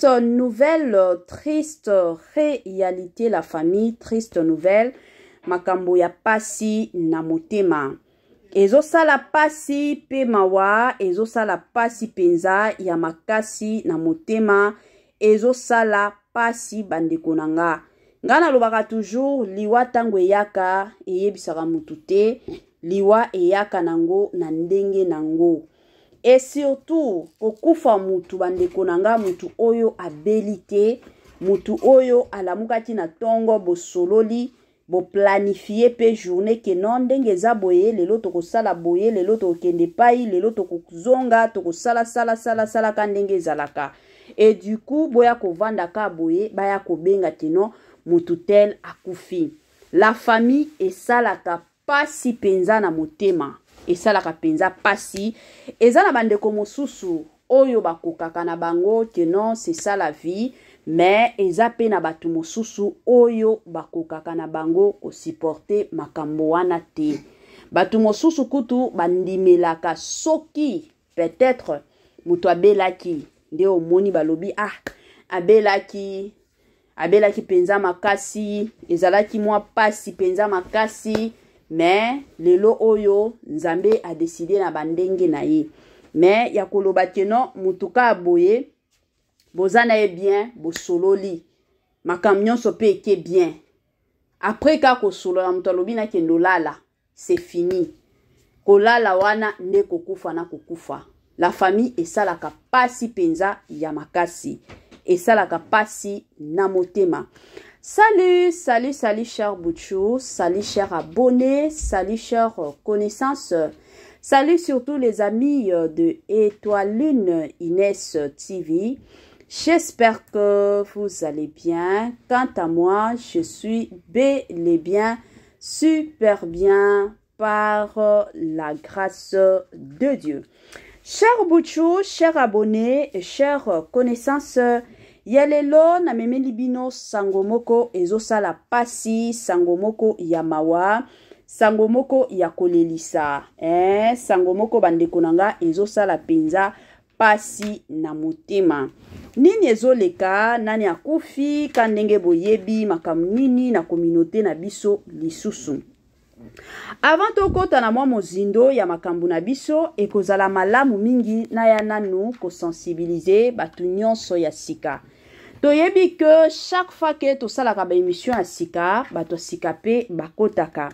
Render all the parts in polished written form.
Triste nouvelle, triste réalité la famille, triste nouvelle, makambo ya pasi na motema. Ezosala pasi pe mawa, ezosala pasi penza ya makasi na motema, ezosala pasi bandeko na nga. Nga nalobaka toujours liwa tango eyaka eyebisaka mutu te, liwa eyaka nango na ndenge nango. Et surtout kokufa mutu bandeko na nga, mutu oyo abeli te, mutu oyo alamukaki na tongo bosololi, boplanifie pe journée ke non ndenge eza boye lelo tokosala boye, lelo tokokende epai, lelo tokozonga, tokosala sala sala sala ka ndenge ezalaka. Et du coup boya kovanda ka boye, baya kobenga ke non mutu tel akufi. La famille esalaka pasi penza na motema, esalaka penza pasi. Eza na bandeko mosusu oyo bakokaka na bango que non c'est ça la vie, mais eza pe na bato mosusu oyo bakokaka na bango kosupporter makambo wana te. Bato mosusu kutu bandimelaka soki peut-être moto abelaki, nde omoni balobi ah abelaki, abelaki penza makasi, ezalaki mwa pasi penza makasi, mais lelo oyo Nzambe a décidé na bandenge na ye. Mais ya koloba ke non moto ka boye boza na ye bien, bosololi makambo nyonso pe eke bien, après ka kosolola moto alobi nakende olala, c'est fini. Kolala wana nde kokufa na kokufa. La famille esalaka pasi penza ya makasi, esalaka pasi na motema. Salut, salut, salut cher Bouchou, salut cher abonné, salut cher connaissance, salut surtout les amis de Étoiline Inès TV. J'espère que vous allez bien. Quant à moi, je suis bel et bien, super bien par la grâce de Dieu. Cher Bouchou, cher abonné, cher connaissance, ya lelo namemeli bino sango moko ezosala pasi, sango moko ya mawa, sango moko ya kolelisa, sango moko bandeko na nga ezosala penza pasi na motema. Nini ezoleka, nani akufi, ka ndenge boyebi makambo nini na communauté na biso lisusu. Avant tokota na mwa mozindo ya makambo na biso, ekozala malamu mingi na ya nanu kosensibiliser bato nyonso ya sika. Toyebi que chaque fois que tosalaka ba émission ya sika, bato ya sika pe bakotaka.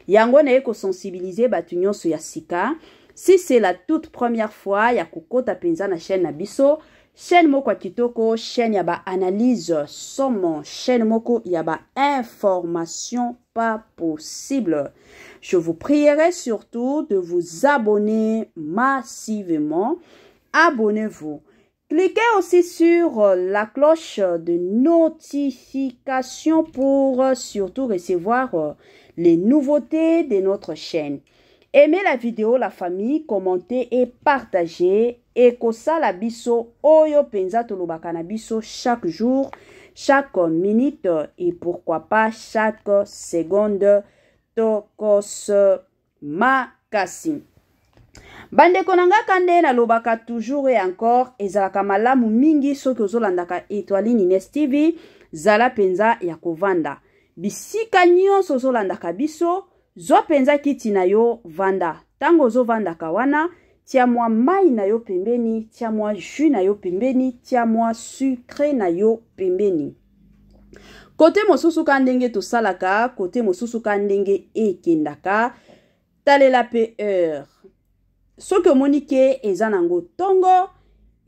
Yango na ye kosensibiliser bato nyonso ya sika. Si c'est la toute première fois ya kokota penza na chaîne na biso, chaîne moko ya kitoko, chaîne ya ba analyse somo, chaîne moko ya ba information pas possible. Je vous prierai surtout de vous abonner massivement. Abonnez-vous. Cliquez aussi sur la cloche de notification pour surtout recevoir les nouveautés de notre chaîne. Aimez la vidéo, la famille, commentez et partagez. Ekosala biso oyo penza tolobaka na biso chaque jour, chaque minute et pourquoi pas chaque seconde. Tokos makasi. Bandeko na nga kande nalobaka toujours et encore, ezalaka malamu mingi soki ozolandaka Étoiline Inès TV, zala penza ya kovanda. Bisika nyonso ozolandaka biso, zwa penza kiti na yo vanda. Tango ozovandaka wana, tia mwa mai na yo pembeni, tia mwa jus na yo pembeni, tia mwa sucré na yo pembeni. Kote mosusu ka ndenge tosalaka, kote mosusu ka ndenge ekendaka, talela pe heure. Soki omoni ke eza nango tongo,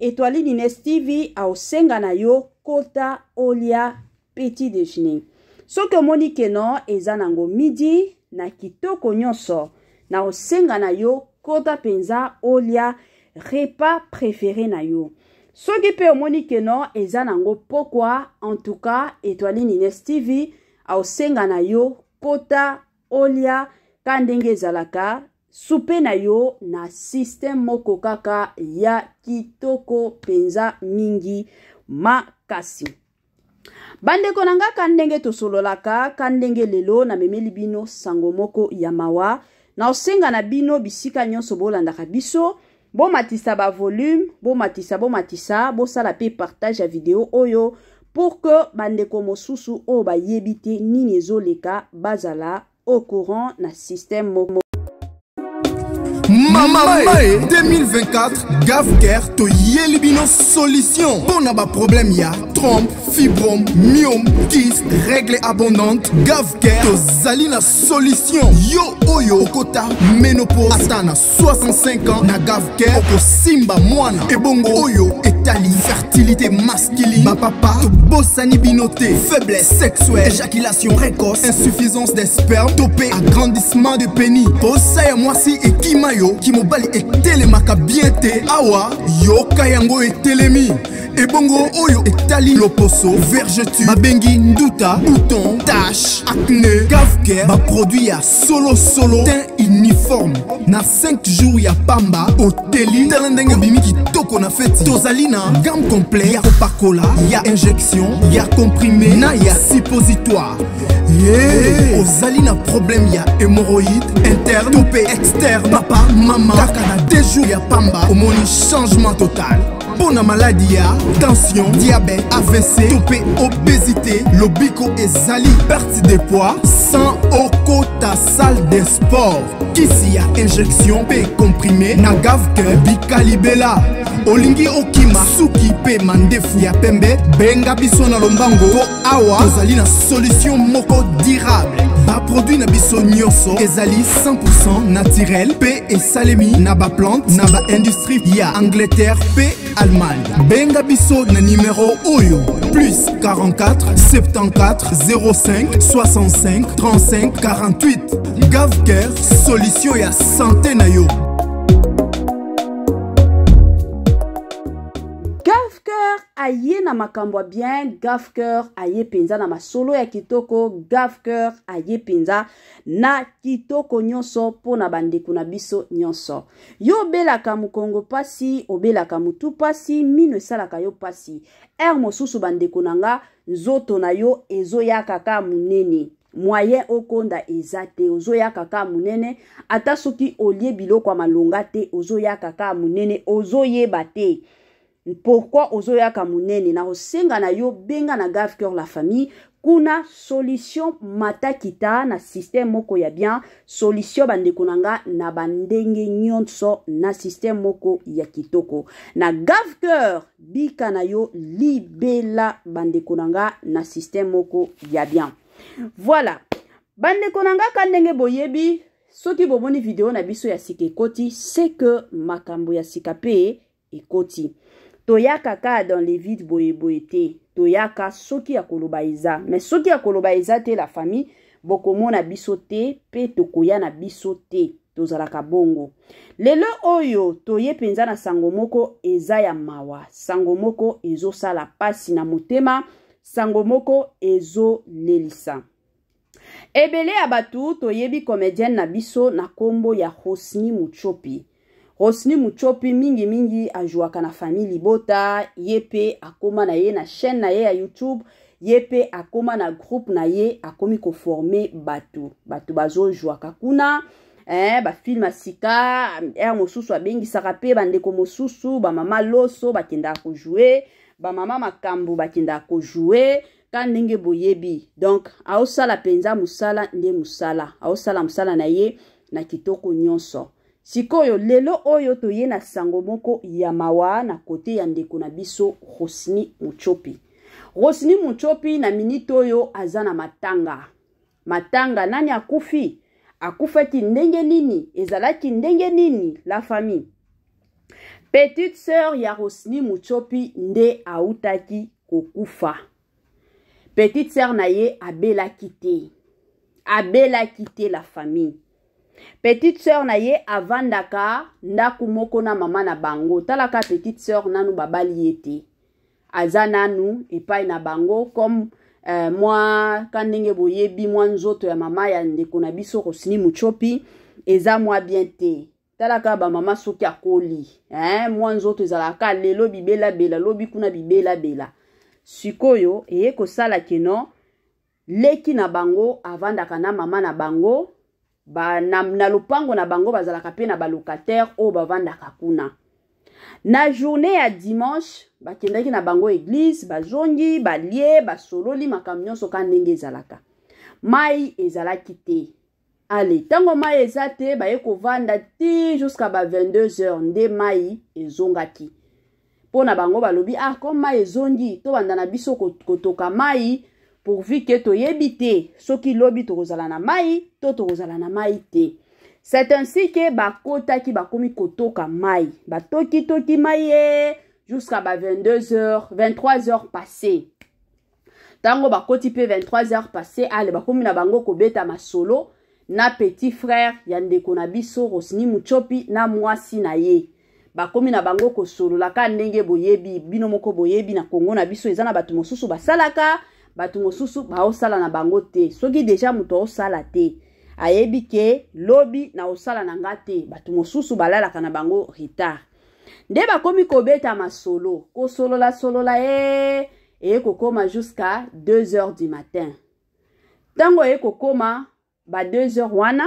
Étoiline Inès TV aosenga na yo kota olia petit déjeuner. Soki omoni ke non eza nango midi na kitoko nyonso, na osenga na yo kota penza olia repas préféré na yo. Soki pe omoni ke non eza nango pokwa, en tout cas Étoiline Inès TV aosenga na yo kota olia ka ndenge ezalaka soupe na yo na système moko kaka ya kitoko penza mingi makasi. Bandeko na nga ka ndenge tosololaka, ka ndenge lelo namemeli bino sango moko ya mawa, na osenga na bino bisika nyonso bolandaka biso, Bomatisa ba volume, bomatisa, bomatisa, bosala pe partage ya video oyo pour que bandeko mosusu oyo bayebi te nini ezoleka bazala au courant na système moko. Mama Mae 2024 Gavcare toyeli bino solution mpo na baproblème ya trompe, fibrome, myome, kyste, règle abondante. Gavcare tozali na solution. Yo oyo okota ménopause ata na 65 ans, na Gavcare okosimba mwana. Ebongo oyo etali fertilité masculine, bapapa tobosani bino te. Faiblesse sexuelle, éjaculation précoce, insuffisance des sperme to mpe agrandissement de pénis, posa ya mwasi ekima yo, kimobali etelemaka bien te, awa yoka yango etelemi. Ebongo oyo etali loposo, vergeture babengi nduta, bouton, tache, acné, Gavcare baproduit ya solosolo, teint uniforme na 5 jours ya pamba oteli. Tala ndenge obimi kitoko na feti. Tozali na gamme complet ya kopakola, ya injection, ya comprimé na ya suppositoire. Yeah. Ozali na problème ya hémorroïde interne to mpe externe, papa, mama, kaka na 2 jours ya pamba omoni changement total. Mpo na maladi ya tension, diabète, AVC to mpe obésité, lobiko ezali perte de poids sans okota salle de sport. Kisi ya injection mpe comprimé na Gavcare bikalibela. Olingi okima suki mpe mandefu ya pembe, benga biso na lombango mpo awa tozali na solution moko durable. Baproduit na biso nyonso ezali 100% naturel mpe esalemi na baplante na baindustrie ya Angleterre mpe Allemagne. Benga biso na numero oyo: plus 44 74 05 65 35 48. Gavcare, solution ya santé na yo. Gavcare aye na makambo ya bien, Gavcare aye mpenza na masolo ya kitoko, Gavcare aye mpenza na kitoko nyonso mpo na bandeko na biso nyonso. Yo obelaka mokongo pasi, obelaka motu pasi, mino esalaka yo pasi, heure mosusu bandeko na nga, nzoto na yo ezoyaka kaka monene, moyen okonda eza te, ozoyaka kaka monene, ata soki olie biloko ya malonga te, ozoyaka kaka monene, ozoyeba te pourquoi ozoyaka monene. Na kosenga na yo, benga na Gavcare la famille, kuna solution matakita na système moko ya bien, solution bandeko na nga na bandenge nyonso na système moko ya kitoko na Gavcare. Bika na yo libela bandeko na nga na système moko ya bien. Voilà bandeko na nga, ka ndenge boyebi, soki bomoni video na biso ya sika ekoti, c'est que makambo ya sika mpe ekoti. Toyaka kaka dans les vides boyeboye te, toyaka soki ya koloba eza. Mais soki ya koloba eza te, la famille, bokomona biso te mpe tokoya na biso te, tozalaka bongo. Lelo oyo toye mpenza na sango moko eza ya mawa, sango moko ezosala pasi na motema, sango moko ezolelisa ebele ya bato. Toyebi comédienne na biso na nkombo ya Rosni Muchopi. Rosni Muchopi mingimingi ajwaka na Famille Libota. Ye mpe akóma na ye na chaîne na ye ya YouTube, ye mpe akóma na groupe na ye, akómi koformer bato, bato bazojwaka kuna bafilm ya sika. Heure mosusu abengisaka mpe bandeko mosusu, bamama loso bakendaka kojouer, bamama makambo bakendaka kojouer, ka ndenge boyebi. Donc aosala mpenza mosala nde mosala, aosala mosala na ye na kitoko nyonso. Sikoyo lelo oyo toye na sango moko ya mawa na kote ya ndeko na biso Rosni Muchopi. Rosni Muchopi na minute oyo aza na matanga. Matanga, nani akufi, akufaki ndenge nini, ezalaki ndenge nini? La famille, petite sœur ya Rosni Muchopi nde autaki kokufa. Petite sœur na ye abelaki te, abelaki te la famille. Petite sœur na ye avandaka ndako moko na mama na bango. Talaka, petite sœur nanu babali ye te, aza nanu epai na bango comme mwa ka ndenge boyebi, mwa nzoto ya mama ya ndeko na biso Rosni Muchopi eza mwa bien te. Talaka bamama soki akoli, eh, mwa nzoto ezalaka lelo bibelabela, lobi kuna bibelabela. Sikoyo eye kosala keno leki na bango avandaka na mama na bango ba, na lopango na bango, bazalaka mpe na balocataire oyo bavandaka kuna. Na journée ya dimanche, bakendaki na bango église, bazongi, balie, basololi makambo nyonso ka ndenge ezalaka. Mai ezalaki te. Ale, ntango mai eza te, baye kovanda ti jusqu'à ba 22 heures nde mai ezongaki. Mpo na bango balobi, ah, comme mai ezongi, tobanda na biso kotoka mai, pourvu que toyebi te soki lobi tokozala na mai to tokozala na mai te. C'est ainsi que bakotaki, bakomi kotoka mai, batokitoki mai ye jusqu'à ba 22 heures, 23 heures passées. Ntango bakoti mpe 23 heures passées, ale bakomi na bango kobeta masolo na petit frère ya ndeko na biso Rosny Mutshopi na mwasi na ye. Bakomi na bango kosolola ka ndenge boyebi, bino moko boyebi na Congo na biso eza na bato mosusu basalaka, bato mosusu baosala na bango te. Soki deja moto aosala te, ayebi ke lobi na osala na nga te, bato mosusu balalaka na bango retard. Nde bakomi kobeta masolo, kosolola solola ye, eye kokoma jusqu'à 2 heures du matin. Ntango eye kokoma ba 2 heures wana,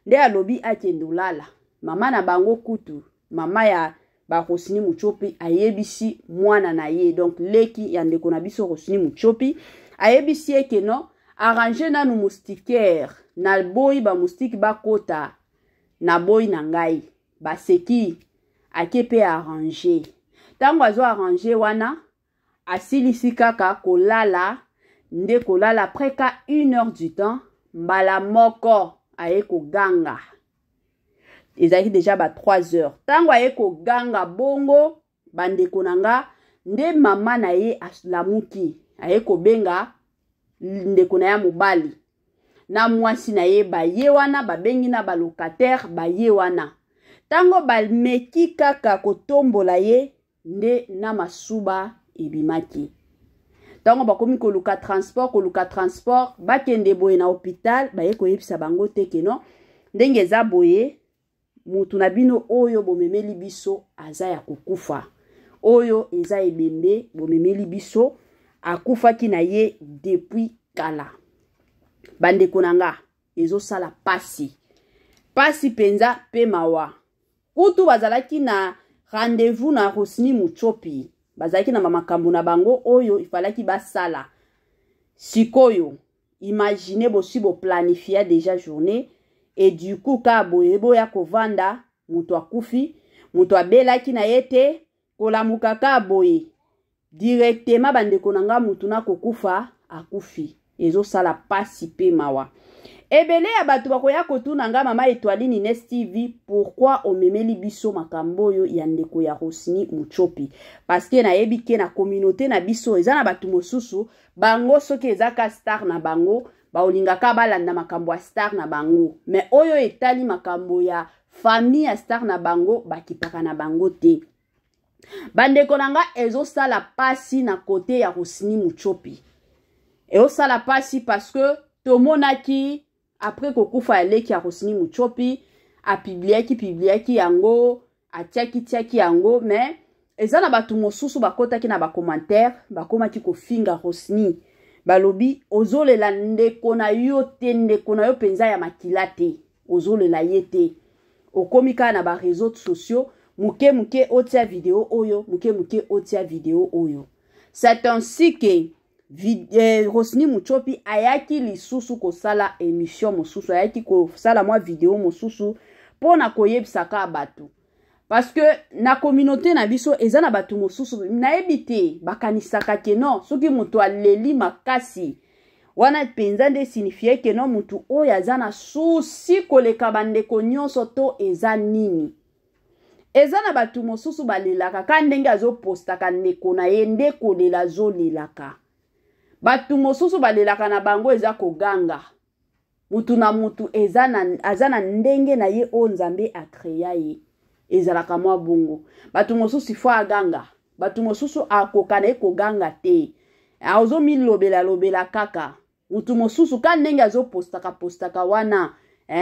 nde alobi akende olala. Mama na bango kutu, mama ya ba Rosny Mutshopi, ayebisi mwana na ye, donc leki ya ndeko na biso Rosny Mutshopi, ayebisi ye ke non, arranger nanu moustiquaire, na boyi ba moustique bakota na boyi na ngai. Baseki, ake pe arranger. Tango azo arranger wana, asilisi kaka kolala, nde kolala près ka 1 heure du temps, mbala moko aye koganga. Ezalaki déjà ba 3 heures. Tango aye koganga bongo, bandeko na nga, nde mama na ye alamuki, aye kobenga ndeko na ya mobali na mwasi na ye, baye wana babengi na ba locataire baye wana. Tango bameki kaka kotombola ye, nde na masuba ebimaki. Tango bakomi koluka transport, koluka transport, bakende boye na hôpital, baye koyebisa bango te ke non, ndenge eza boye, mutu na bino oyo bomemeli biso aza ya kokufa. Oyo eza ebembe bomemeli biso, akufaki na ye depuis kala. Bandeko na nga, ezosala pasi. Pasi penza pe mawa. Kutu bazalaki na rendez-vous na Rosny Mutshopi. Bazalaki na makambo na bango oyo ifalaki basala. Sikoyo, imaginez bosi bo planifia déjà journée et du coup ka boye boya kovanda, mutu akufi, mutu abelaki na ye te, kolamuka ka boye directement bandeko na nga mutu na kokufa akufi. Ezosala pasi pe mawa. Ebele ya bato bakoya kotuna nga mama Etoiline Ines TV pourquoi omemeli biso makambo oyo ya ndeko ya Rosny Mutshopi, parce que nayebi ke na communauté na biso eza na bato mosusu bango soki eza ka star na bango baolingaka balanda makambo ya star na bango, mais oyo etali makambo ya famille ya star na bango bakipaka na bango te. Bandeko na nga, ezosala pasi na kote ya Rosny Mutshopi. Ezosala pasi parce que tomonaki après kokufa ya leki ya Rosny Mutshopi, apubliaki publiaki yango, atiaki tiaki yango, mais eza na bato mosusu bakotaki na ba commentaire, bakomaki kofinga Rosny. Balobi ozolela ndeko na yo te, ndeko na yo penza ya makila te, ozolela ye te. Okomi kaka na ba réseaux sociaux, muke muke otia video oyo, muke muke otia video oyo. C'est ainsi que Rosny Mutshopi ayaki lisusu kosala émission mosusu, ayaki kosala mwa video mosusu mpona koyebisa kaka bato. Parce que na communauté na biso eza na bato mosusu nayebi te bakanisaka ke non, soki moto aleli makasi wana mpenza nde signifie ke non, moto oyo aza na souci koleka bandeko nyonso to eza nini. Eza na bato mosusu balelaka ka ndenge azopostaka ndeko na ye nde kolela azolelaka. Bato mosusu balelaka na bango eza koganga. Mutu na mutu aza na ndenge na ye oyo Nzambe akrea ye. Ezalaka mwa bongo. Bato mosusu ifo aganga. Bato mosusu akoka na ye koganga te. Azomilobela lobela kaka. Mutu mosusu ka ndenge azopostaka postaka wana,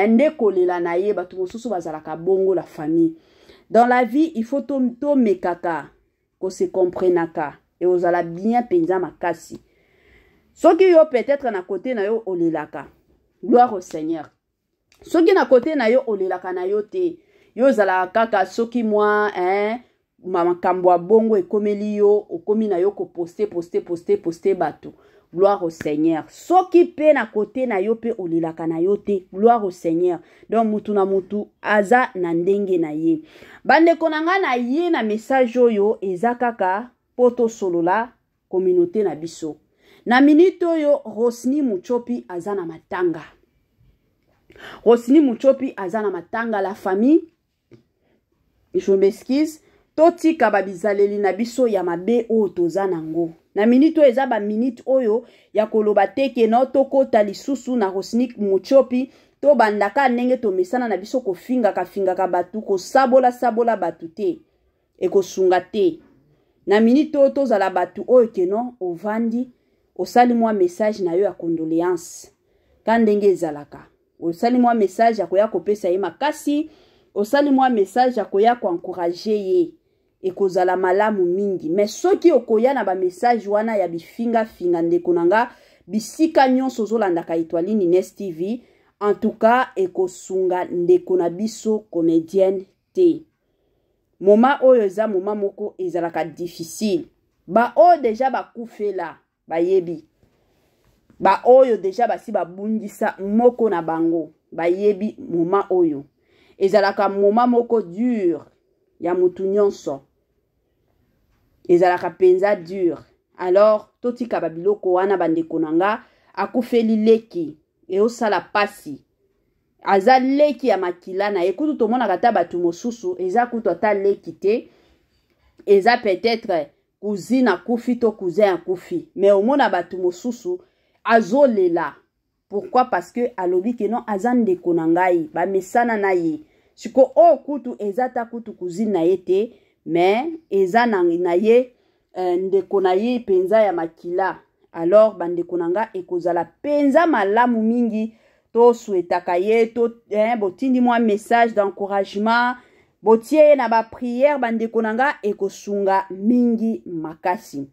nde kolela na ye. Bato mosusu bazalaka bongo la famille. Dans la vie, il faut tomekaka ko se comprenaka et ozala bien penza makasi. Soki yo peut-être na côté na yo olelaka, gloire au Seigneur. Soki na côté na yo olelaka na yo te, yo ozalaka kaka soki mwa, hein, Makambo ya bongo ekomeli yo, okomi na yo koposte poste poste poste bato. Gloire au Seigneur. Soki pe na kote na yo pe olelaka na yo te, gloire au Seigneur. Donc mutu na mutu aza na ndenge na ye. Bandeko na nga, na ye na message oyo eza kaka po tosolola communauté na biso. Na minute oyo Rosny Mutshopi aza na matanga. Rosny Mutshopi aza na matanga, la famille. Je m'excuse. Totika ba bizaleli na biso ya mabe oyo toza nango. Na minute oyo eza ba minute oyo ya koloba te ke no tokota lisusu na Rosny Mutshopi, tobandaka ndenge tomesana na biso kofingaka fingaka bato, kosabola sabola bato te. Ekosunga te. Na minute oyo tozala bato oyo ke no ovandi osali mwa message na yo ya condoléance ka ndenge ezalaka. Osali mwa message ya koya kopesa ye makasi, osali mwa message ya koya koencourager ye, ekozala malamu mingi. Mais soki okoya na ba message wana ya bifinga-finga, ndeko na nga, bisika nyonso ozolandaka Etoiline Ines TV, en tout cas ekosunga ndeko na biso comédienne te. Moment oyo eza moment moko ezalaka difficile. Ba oyo deja bakufela bayebi, ba oyo deja basi babungisa moko na bango bayebi moment oyo ezalaka moment moko dur ya mutu nyonso, ezalaka mpenza dur. Alors totika ba biloko wana, bandeko na nga. Akufeli leki, eosala pasi, aza leki ya makila na ye. Kutu tomonaka ata bato mosusu eza kutu ata leki te, eza peut-être cousine akufi to cousin akufi, mais omona bato mosusu azolela. Pourquoi? Parce que alobi ke non, aza ndeko na ngai, bamesana na ye. Siko oyo kutu eza ta kutu cousine na ye te, mais eza na ye ndeko na ye mpenza ya makila. Alors bandeko na nga, ekozala mpenza malamu mingi tosouhaitaka ye to, botindi mwa message d'encouragement, botie ye na baprière. Bandeko na nga, ekosunga mingi makasi.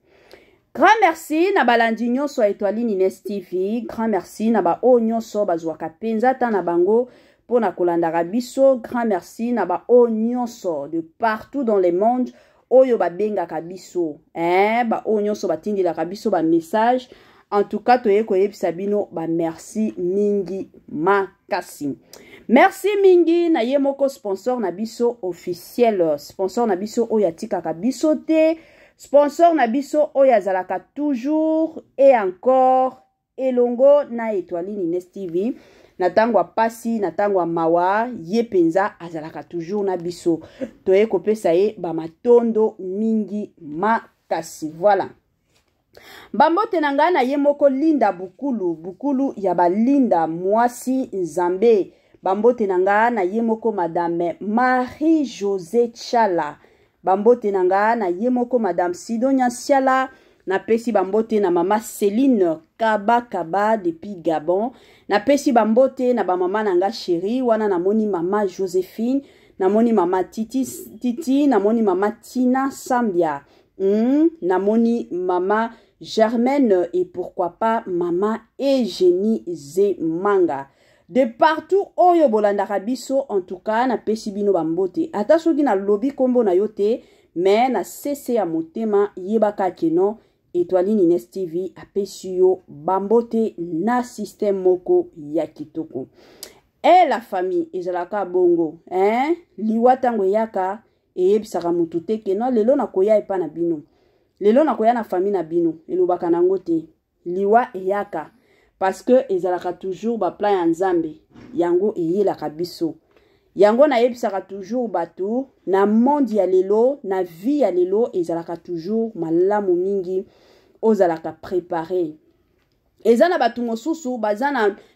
Grand merci na balandi nyonso ya Etoiline Ines TV. Grand merci na baoyo nyonso bazwaka mpenza ta na bango mpo na kolandaka biso. Grand merci na baoyo nyonso de partout dans le monde oyo babengaka biso, baoyo nyonso batindelaka biso bamessage. En tout cas toye koyebisa bino bamerci mingi makasi. Merci mingi na ye moko sponsor na biso officiel, sponsor na biso oyo atikaka biso te, sponsor na biso oyo azalaka toujours et encore elongo na Etoiline Ines TV na ntango ya pasi, na ntango ya mawa. Ye mpenza azalaka toujours na biso. Toye kopesa ye bamatondo mingi makasi. Voilà, bambote na ngai na ye moko Linda Bukulu, Bukulu ya balinda, mwasi Nzambe. Bambote na ngai na ye moko Madame Marie José Chala. Bambote na ngai na ye moko Madame Sidonia Siala. Napesi bambote na mama Céline Kaba Kaba depuis Gabon. Napesi bambote na bamama na nga chéri wana. Namoni mama Joséphine, namoni mama Titi Titi, namoni mama Tina Sambia, namoni mama Germaine et pourquoi pas mama Eugénie Zemanga. De partout oyo bolandaka biso, en tout cas napesi bino bambote. Ata soki nalobi nkombo na yo te, mais na sese ya motema, yebaka ke non, Etoiline Ines TV apesi yo bambote na système moko ya kitoko. E la famille, ezalaka bongo, hein? Liwa ntango eyaka, eyebisaka motu te ke non, lelo nakoya epa na bino, lelo nakoya na famille na bino. Elobaka nango te. Liwa eyaka parce que ezalaka toujours baplan ya Nzambe, yango eyelaka biso. Yango nayebisaka toujours bato na monde ya lelo, na vie ya lelo, ezalaka toujours malamu mingi ozalaka préparé. Eza na bato mosusu baza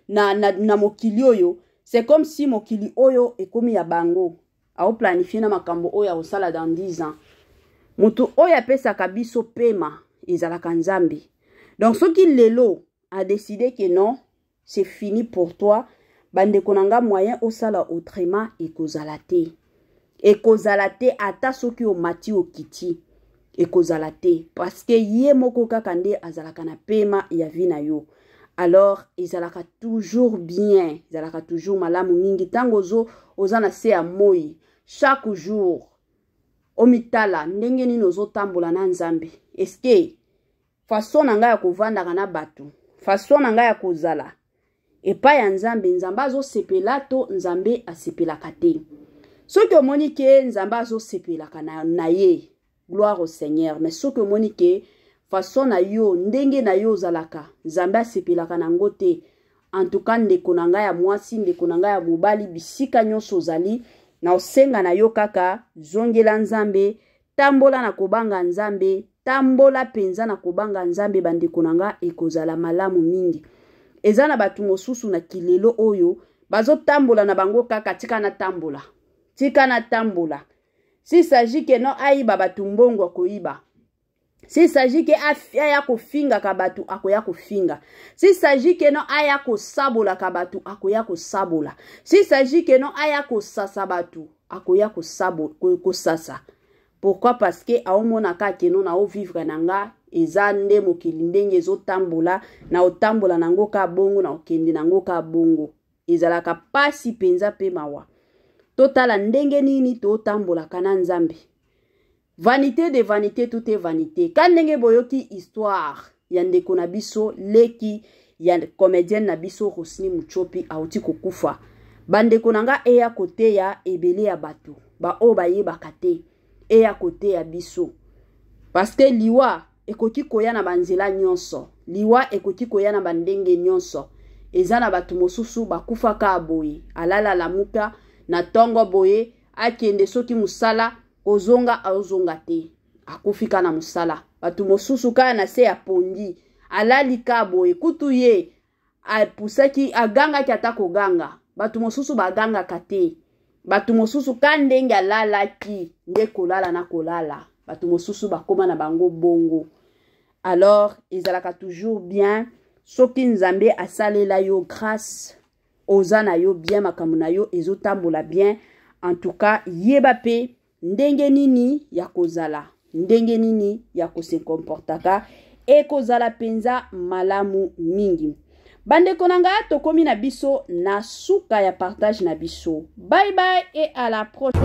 na mokili oyo, c'est comme si mokili oyo ekomi ya bango, aoplanifie na makambo oyo akosala dans 10 ans. Moto oyo apesaka biso pema ezalaka Nzambe. Donc soki lelo adécider ke non, c'est fini pour toi, bandeko na nga, moyen osala autrement ekozala te, ekozala te. Ata soki omati okiti, ekozala te, parce que ye moko kaka nde azalaka na pema ya vie na yo. Alors ezalaka toujours bien, ezalaka toujours malamu mingi ntango oza na se ya moi chaque jour. Omitala ndenge nini ozotambola na Nzambe. Eske façon na ngai ya kovandaka na bato, façon na ngai ya kozala epai ya Nzambe, Nzambe azosepela to Nzambe asepelaka te? Soki omoni ke Nzambe azosepelaka na ye, gloire au Seigneur. Mais soki omoni ke façon na yo, ndenge na yo ozalaka, Nzambe asepelaka nango te, en tout cas, ndeko na ngai ya mwasi, ndeko na ngai ya mobali, bisika nyonso ozali, na osenga na yo kaka zongela Nzambe, tambola na kobanga Nzambe, tambola mpenza na kobanga Nzambe. Bandeko na nga, ekozala malamu mingi. Eza na bato mosusu na kilelo oyo bazotambola na bango kaka tika natambola, tika natambola. S'il s'agit ke no ayiba bato mbongo, akoyiba. S'il s'agit ke aya kofingaka bato, akoya kofinga. S'il s'agit ke no aya kosabolaka bato, akoya kosabola. S'il s'agit ke no aya kosasa bato, akoya kosasa. Pourquoi? Parce que aomona kaka ke no naovivre na nga, eza nde mokili ndenge ezotambola, na otambola nango ka bongo, na okende nango ka bongo. Ezalaka pasi mpenza mpe mawa. Totala ndenge nini totambolaka na Nzambe. Vanité de vanité, tout est vanité. Ka ndenge boyoki histoire ya ndeko na biso, leki ya comédienne na biso Rosni Muchopi, auti kokufa. Bandeko na nga, eya koteya ebele ya bato baoyo bayebaka te, eya koteya biso, parce que liwa ekoki koya na banzela nyonso, liwa ekoki koya na bandenge nyonso. Eza na bato mosusu bakufaka boye, alala, lamuka na ntongo boye, akende soki mosala, kozonga azonga te, akufi ka na mosala. Bato mosusu kaka na se ya pongi, alali ka boye, kutu ye apusaki, agangaki ata koganga. Bato mosusu bagangaka te. Bato mosusu ka ndenge alalaki nde kolala na kolala. Bato mosusu bakóma na bango bongo. Alors ezalaka toujours bien soki Nzambe asalela yo grâce, oza na yo bien, makambo na yo ezotambola bien, en tout cas yeba mpe ndenge nini ya kozala, ndenge nini ya kose comportaka, ekozala mpenza malamu mingi. Bandeko na ngai, tokomi na biso na suka ya partage na biso. Bye bye et à la prochaine.